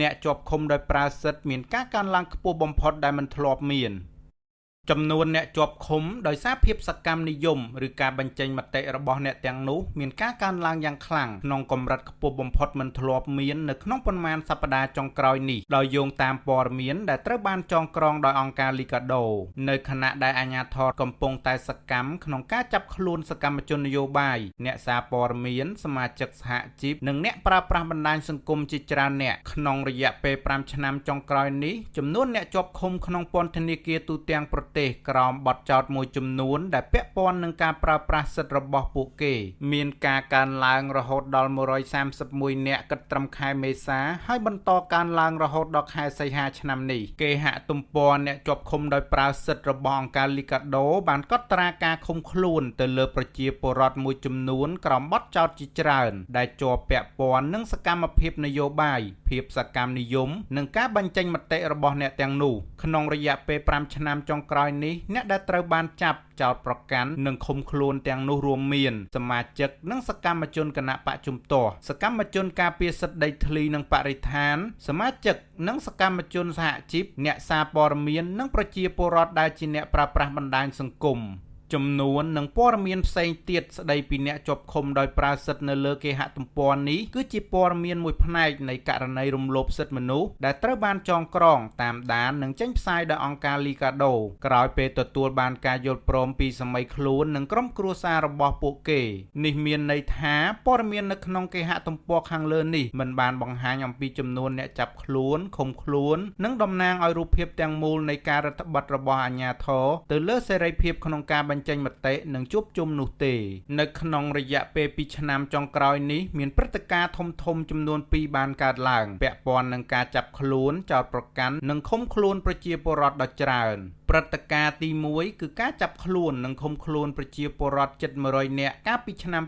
អ្នកជាប់ឃុំដោយប្រើសិទ្ធិមានការកើនឡើងខ្ពស់បំផុតដែលមិនធ្លាប់មាន ចំនួនអ្នកជាប់ឃុំដោយសារភាពសកម្មនិយមឬការបញ្ចេញមតិរបស់អ្នកទាំងនោះមានការកើនឡើងយ៉ាងខ្លាំងក្នុងកម្រិតខ្ពស់បំផុតមិនធ្លាប់មាននៅក្នុងប៉ុន្មានសប្តាហ៍ចុងក្រោយនេះដោយយោងតាមព័ត៌មានដែលត្រូវបានចងក្រងដោយអង្គការលីកាដូនៅខណៈដែលអាជ្ញាធរកំពុងតែសកម្មក្នុងការចាប់ខ្លួនសកម្មជននយោបាយអ្នកសារព័ត៌មានសមាជិកសហជីពនិងអ្នកប្រើប្រាស់បណ្ដាញសង្គមជាច្រើនអ្នកក្នុងរយៈពេល5ឆ្នាំចុងក្រោយនេះចំនួនអ្នកជាប់ឃុំក្នុងពន្ធនាគារទូទាំងប្រទេសក្រោមបទចោទមួយចំនួនដែលពាក់ព័ន្ធនឹងការប្រើប្រាស់សិទ្ធិរបស់ពួកគេមានការកើនឡើងរហូតដល់131នាក់គិតត្រឹមខែមេសាហើយបន្តកើនឡើងរហូតដល់ខែសីហាឆ្នាំនេះគេហទំព័រអ្នកជាប់ឃុំដោយប្រើសិទ្ធិរបស់អង្គការលីកាដូបានកត់ត្រាការឃុំខ្លួនទៅលើប្រជាពលរដ្ឋមួយចំនួនក្រោមបទចោទជាច្រើនដែលជាប់ពាក់ព័ន្ធនឹងសកម្មភាពនយោបាយភាពសកម្មនិយមនិងការបញ្ចេញមតិរបស់អ្នកទាំងនោះក្នុងរយៈពេល5ឆ្នាំចុងក្រោយនេះអ្នកដែលត្រូវបានចាប់ចោទប្រកាន់និងឃុំខ្លួនទាំងនោះរួមមានសមាជិកនិងសកម្មជនគណបក្សជំទាស់សកម្មជនការពារសិទ្ធិដីធ្លីនិងបរិស្ថានសមាជិកនិងសកម្មជនសហជីពអ្នកសារព័ត៌មាននិងប្រជាពលរដ្ឋដែលជាអ្នកប្រើប្រាស់បណ្ដាញសង្គមចំនួននិងព័ត៌មានផ្សេងទៀតស្ដីពីអ្នកជាប់ឃុំដោយប្រើសិទ្ធិនៅលើគេហទំព័រនេះគឺជាព័ត៌មានមួយផ្នែកនៃករណីរំលោភសិទ្ធិមនុស្សដែលត្រូវបានចងក្រងតាមដាននិងចេញផ្សាយដោយអង្គការលីកាដូក្រោយពេលទទួលបានការយល់ព្រមពីសាមីខ្លួននិងក្រុមគ្រួសាររបស់ពួកគេនេះមានន័យថាព័ត៌មាននៅក្នុងគេហទំព័រខាងលើនេះមិនបានបង្ហាញអំពីចំនួនអ្នកចាប់ខ្លួនឃុំខ្លួននិងតំណាងឲ្យរូបភាពទាំងមូលនៃការរឹតបន្តឹងរបស់អាជ្ញាធរទៅលើសេរីភាពក្នុងការបញ្ចេញមតិនិងជួបជុំនោះទេនៅក្នុងរយៈពេល2ឆ្នាំចុងក្រោយនេះមានព្រឹត្តិការណ៍ធំៗចំនួន2បានកើតឡើងពាក់ព័ន្ធនឹងការចាប់ខ្លួនចោទប្រកាន់និងឃុំខ្លួនប្រជាពលរដ្ឋដ៏ច្រើនព្រឹត្តិការណ៍ទី1គឺការចាប់ខ្លួននិងឃុំខ្លួនប្រជាពលរដ្ឋជិត100នាក់កាលពីឆ្នាំ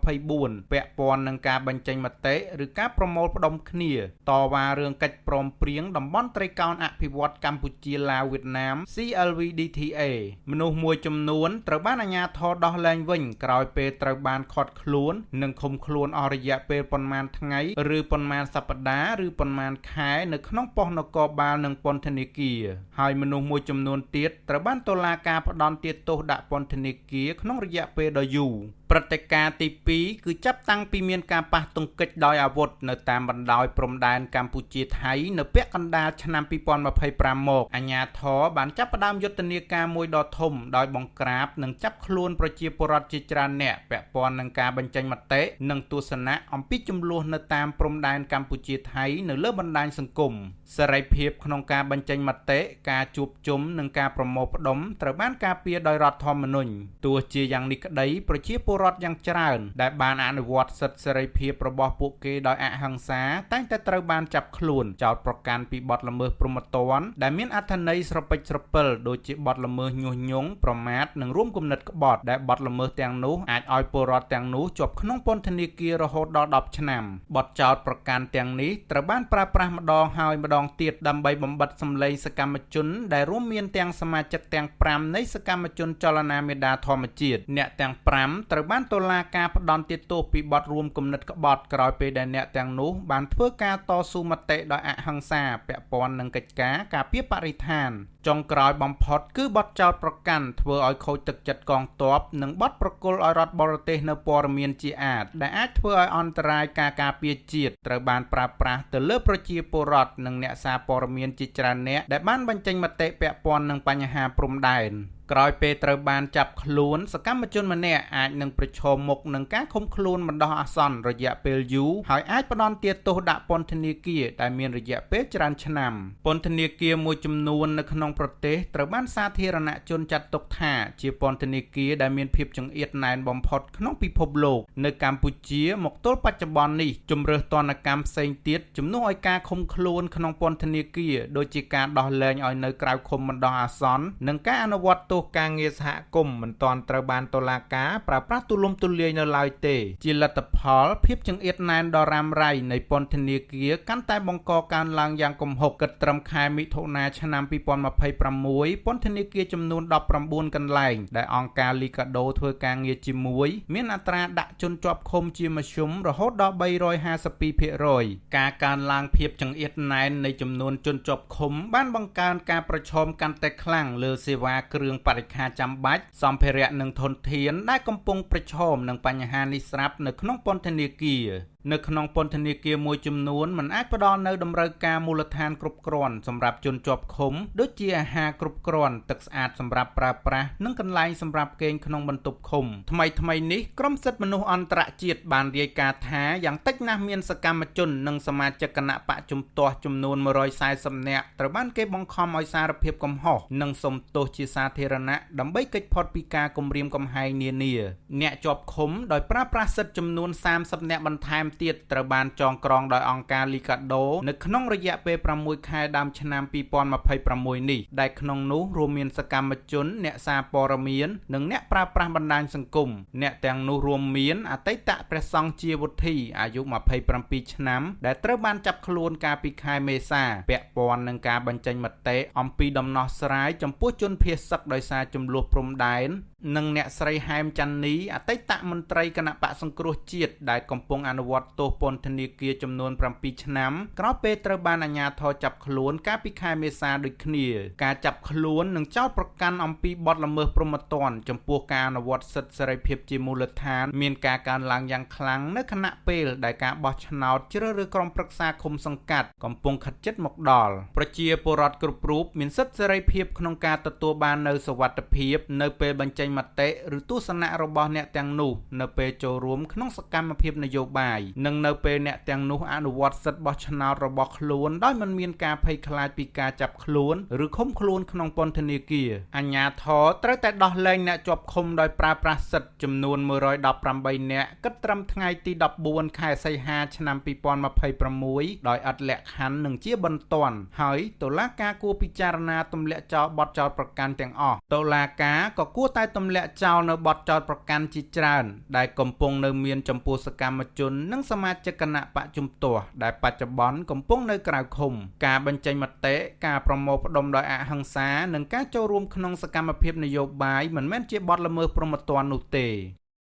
2024ពាក់ព័ន្ធនឹងការបញ្ចេញមតិឬការប្រមូលផ្ដុំគ្នាតវ៉ារឿងកិច្ចព្រមព្រៀងតំបន់ត្រីកោណអភិវឌ្ឍន៍កម្ពុជាឡាវវៀតណាម CLV-DTA មនុស្សមួយចំនួនត្រូវបានអាជ្ញាធរដោះលែងវិញក្រោយពេលត្រូវបានឃាត់ខ្លួននិងឃុំខ្លួនអស់រយៈពេលប៉ុន្មានថ្ងៃឬប៉ុន្មានសប្តាហ៍ឬប៉ុន្មានខែនៅក្នុងប៉ុស្តិ៍នគរបាលនិងពន្ធនាគារហើយមនុស្សមួយចំនួនទៀតត្រូវបានតុលាការផ្តន្ទាទោសដាក់ពន្ធនាគារក្នុងរយៈពេលដ៏យូរព្រឹត្តិការណ៍ទី2គឺចាប់តាំងពីមានការប៉ះទង្គិចដោយអាវុធនៅតាមបណ្ដោយព្រំដែនកម្ពុជាថៃនៅពាក់កណ្ដាលឆ្នាំ2025មកអាជ្ញាធរបានចាប់ផ្ដើមយុទ្ធនាការមួយដ៏ធំដោយបង្ក្រាបនិងចាប់ខ្លួនប្រជាពលរដ្ឋជាច្រើនអ្នកពាក់ព័ន្ធនឹងការបញ្ចេញមតិនិងទស្សនៈអំពីជម្លោះនៅតាមព្រំដែនកម្ពុជាថៃនៅលើបណ្ដាញសង្គមសេរីភាពក្នុងការបញ្ចេញមតិការជួបជុំនិងការប្រមូលផ្ដុំត្រូវបានការពារដោយរដ្ឋធម្មនុញ្ញទោះជាយ៉ាងនេះក្តីប្រជាពលរដ្ឋយ៉ាងច្រើនដែលបានអនុវត្តសិទ្ធិសេរីភាពរបស់ពួកគេដោយអហិង្សាតែងតែត្រូវបានចាប់ខ្លួនចោទប្រកាន់ពីបទល្មើសព្រហ្មទណ្ឌដែលមានអត្ថន័យស្រពេចស្រពិលដូចជាបទល្មើសញុះញង់ប្រមាថនិងរួមគំនិតក្បត់ដែលបទល្មើសទាំងនោះអាចឲ្យពលរដ្ឋទាំងនោះជាប់ក្នុងពន្ធនាគាររហូតដល់10ឆ្នាំបទចោទប្រកាន់ទាំងនេះត្រូវបានប្រើប្រាស់ម្ដងហើយម្ដងទៀតដើម្បីបំបិទសម្លេងសកម្មជនដែលរួមមានទាំងសមាជិកទាំង5នៃសកម្មជនចលនាមាតាធម្មជាតិអ្នកទាំង5ត្រូវបានតុលាការផ្តន្ទាទោសពីបទរួមគំនិតក្បត់ក្រោយពេលដែលអ្នកទាំងនោះបានធ្វើការតស៊ូមតិដោយអហិង្សាពាក់ព័ន្ធនឹងកិច្ចការការពារបរិស្ថានចុងក្រោយបំផុតគឺបទចោទប្រកាន់ធ្វើឲ្យខូចទឹកចិត្តកងទ័ពនិងបទប្រគល់ឲ្យរដ្ឋបរទេសនៅព័ត៌មានជាអាទិដែលអាចធ្វើឲ្យអន្តរាយការការពារជាតិត្រូវបានប្រើប្រាស់ទៅលើប្រជាពលរដ្ឋនិងអ្នកសារព័ត៌មានជាច្រើនអ្នកដែលបានបញ្ចេញមតិពាក់ព័ន្ធនឹងបញ្ហាព្រំដែនក្រោយពេលត្រូវបានចាប់ខ្លួនសកម្មជនម្នាក់អាចនឹងប្រឈមមុខនឹងការឃុំខ្លួនបណ្ដោះអាសន្នរយៈពេលយូរហើយអាចផ្តន្ទាទោសដាក់ពន្ធនាគារដែលមានរយៈពេលច្រើនឆ្នាំពន្ធនាគារមួយចំនួននៅក្នុងប្រទេសត្រូវបានសាធារណជនចាត់ទុកថាជាពន្ធនាគារដែលមានភាពចង្អៀតណែនបំផុតក្នុងពិភពលោកនៅកម្ពុជាមកទល់បច្ចុប្បន្ននេះជម្រើសទណ្ឌកម្មផ្សេងទៀតជំនួសឲ្យការឃុំខ្លួនក្នុងពន្ធនាគារដូចជាការដោះលែងឲ្យនៅក្រៅឃុំបណ្ដោះអាសន្ននិងការអនុវត្តទោស សការងារសហគមន៍មិនទាន់ត្រូវបានតុលាការប្រើប្រាស់ទូលំទូលាយនៅឡើយទេជាលទ្ធផលភាពចង្អៀតណែនដ៏រ៉ាំរ៉ៃនៃពន្ធនាគារកាន់តែបង្កកើនឡើងយ៉ាងគំហុកគិតត្រឹមខែមិថុនាឆ្នាំ2026ពន្ធនាគារចំនួន19កន្លែងដែលអង្គការលីកាដូធ្វើការងារជាមួយមានអត្រាដាក់ជនជាប់ឃុំជាមធ្យមរហូតដល់352%ការកើនឡើងភាពចង្អៀតណែននៃចំនួនជនជាប់ឃុំបានបង្កើនការប្រឈមកាន់តែខ្លាំងលើសេវាគ្រឿងបរិក្ខារចាំបាច់សម្ភារៈនិងធនធានដែលកំពុងប្រឈមនឹងបញ្ហានេះស្រាប់នៅក្នុងពន្ធនាគារនៅក្នុងពន្ធនាគារមួយចំនួនមិនអាចផ្ដល់នូវតម្រូវការមូលដ្ឋានគ្រប់គ្រាន់សម្រាប់ជនជាប់ឃុំដូចជាអាហារគ្រប់គ្រាន់ទឹកស្អាតសម្រាប់ប្រើប្រាស់និងកន្លែងសម្រាប់គេងក្នុងបន្ទប់ឃុំថ្មីៗនេះក្រុមសិទ្ធិមនុស្សអន្តរជាតិបានរាយការណ៍ថាយ៉ាងតិចណាស់មានសកម្មជននិងសមាជិកគណបក្សជំទាស់ចំនួន140នាក់ត្រូវបានគេបង្ខំឲ្យសារភាពកំហុសនិងសុំទោសជាសាធារណៈដើម្បីគេចផុតពីការគំរាមកំហែងនានាអ្នកជាប់ឃុំដោយប្រើប្រាស់សិទ្ធិចំនួន30នាក់បន្ថែមទៀតត្រូវបានចងក្រងដោយអង្គការលីកាដូនៅក្នុងរយៈពេល6ខែដើមឆ្នាំ2026នេះដែលក្នុងនោះរួមមានសកម្មជនអ្នកសារព័ត៌មាននិងអ្នកប្រើប្រាស់បណ្ដាញសង្គមអ្នកទាំងនោះរួមមានអតីតព្រះសង្ឃជាវុធីអាយុ27ឆ្នាំដែលត្រូវបានចាប់ខ្លួនកាលពីខែមេសាពាក់ព័ន្ធនឹងការបញ្ចេញមតិអំពីដំណោះស្រាយចំពោះជនភៀសសឹកដោយសារជម្លោះព្រំដែននិងអ្នកស្រីហែមច័ន្ទនីអតីតមន្ត្រីគណបក្សសង្គ្រោះជាតិដែលកំពុងអនុវត្តទោសពន្ធនាគារចំនួន7ឆ្នាំក្រោយពេលត្រូវបានអាជ្ញាធរចាប់ខ្លួនកាលពីខែមេសាដូចគ្នាការចាប់ខ្លួននិងចោទប្រកាន់អំពីបទល្មើសព្រហ្មទណ្ឌចំពោះការអនុវត្តសិទ្ធិសេរីភាពជាមូលដ្ឋានមានការកើនឡើងយ៉ាងខ្លាំងនៅខណៈពេលដែលការបោះឆ្នោតជ្រើសរើសក្រុមប្រឹក្សាឃុំសង្កាត់កំពុងខិតជិតមកដល់ប្រជាពលរដ្ឋគ្រប់រូបមានសិទ្ធិសេរីភាពក្នុងការទទួលបាននូវសុវត្ថិភាពនៅពេលបញ្ចេញមតិឬទស្សនៈរបស់អ្នកទាំងនោះនៅពេលចូលរួមក្នុងសកម្មភាពនយោបាយនិងនៅពេលអ្នកទាំងនោះអនុវត្តសិទ្ធិបោះឆ្នោតរបស់ខ្លួនដោយមិនមានការភ័យខ្លាចពីការចាប់ខ្លួនឬឃុំខ្លួនក្នុងពន្ធនាគារអាជ្ញាធរត្រូវតែដោះលែងអ្នកជាប់ឃុំដោយប្រើប្រាស់សិទ្ធិចំនួន118នាក់គិតត្រឹមថ្ងៃទី14ខែសីហាឆ្នាំ2026ដោយឥតលក្ខខណ្ឌនិងជាបន្ទាន់ហើយតុលាការគួរពិចារណាទម្លាក់ចោលបទចោទប្រកាន់ទាំងអស់តុលាការក៏គួរតែទម្លាក់ចោលនៅបទចោទប្រកាន់ជាច្រើនដែលកំពុងនៅមានចំពោះសកម្មជននិងសមាជិកគណបក្សជំទាស់ដែលបច្ចុប្បន្នកំពុងនៅក្រៅឃុំការបញ្ចេញមតិការប្រមូលផ្ដុំដោយអហិង្សានិងការចូលរួមក្នុងសកម្មភាពនយោបាយមិនមែនជាបទល្មើសព្រហ្មទណ្ឌនោះទេ។